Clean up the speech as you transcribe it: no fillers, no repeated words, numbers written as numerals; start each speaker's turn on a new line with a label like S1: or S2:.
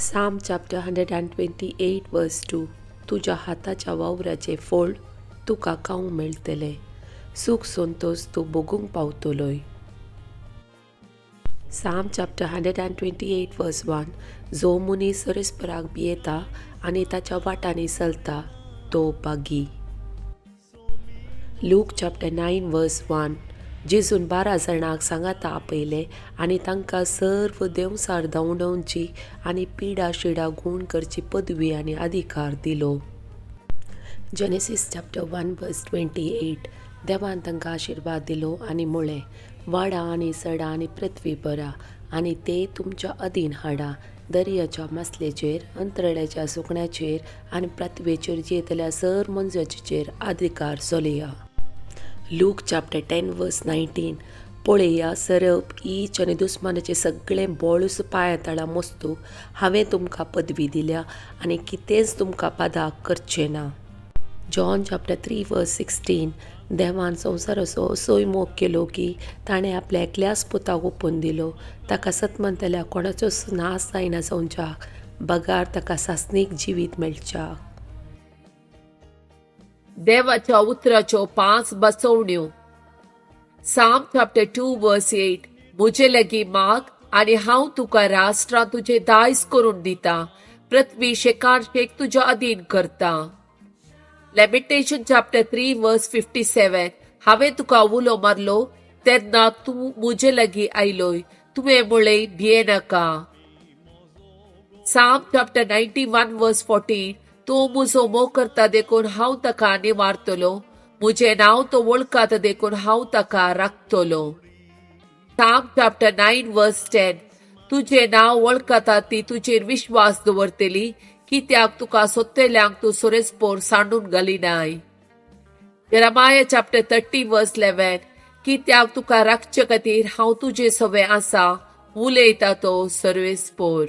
S1: Psalm chapter 128 verse 2. तुज्या हाताच्या वावराचें फळ तुका खावंक मेळटलें, सूख संतोश तूं भोगूंक पावतलोय. Psalm chapter 128 verse 1. जो मनीस सरस्पराक भियेता आनी ताच्या वाटांनी चलता तो भागी. Luke chapter 9 verse 1. जेजून 12 जाणांक सांगाता आपयले आनी तांकां सर्व देंवचार धांवडावची आनी पिडा शिडा गूण करची पदवी आनी अधिकार दिलो. Genesis chapter 1 verse 28. देवान तांकां आशिर्वाद दिलो आनी म्हळें, वाडा आनी सडा आनी पृथ्वी भरा आनी ते तुमच्या अधीन हाडा, दर्याच्या मासलेचेर, अंतरळ्याच्या सुकण्याचेर आनी पृथ्वेचेर जियेतल्या सर मनशाचेर अधिकार चलया. Luke chapter 10 verse 19. पळया, सरप, ईच आनी दुस्मानाचें सगळें बळूच पांया तळा मोस्तूक हांवें तुमकां पदवी दिल्या आनी कितेंच तुमकां बादा करचें ना. John chapter 3 verse 16. देवान संवसाराचो असोय मोग केलो की ताणें आपल्या एकल्याच पुताक ओपून दिलो, ताका सतमंतल्या कोणाचोच नाश जायना जावच्याक बगार ताका सासणीक जिवीत मेळच्याक.
S2: देवाच्या उतराच्यो 5 बसवण्यो. Psalm chapter 2 verse 8. म्हजे लागीं माग आनी हांव तुका राष्ट्रां तुजें दायज करून दिता, पृथ्वी शेकान शेक तुज्या अधीन करता. Lamentation chapter 3 verse 57. हांवें तुका उलो मारलो तेन्ना तूं म्हजे लागीं आयलोय, तुवें म्हळें भियेनाका. Psalm chapter 91 verse 14. तूं म्हजो मोग करता देखून हांव ताका निवारतलो, म्हजें नांव तो वळखाता देखून हांव ताका राखतलो. Psalm chapter 9 verse 10. तुजें नांव वळखता ती तुजेर विश्वास दवरतली, कित्याक तुका सोदतल्यांक तूं सुरेसपोर सांडून घालिनाय. Jeremiah chapter 30 verse 11. कित्याक तुका राखचे खातीर हांव तुजे सवे आसा, उलयता तो सर्वेस्पोर.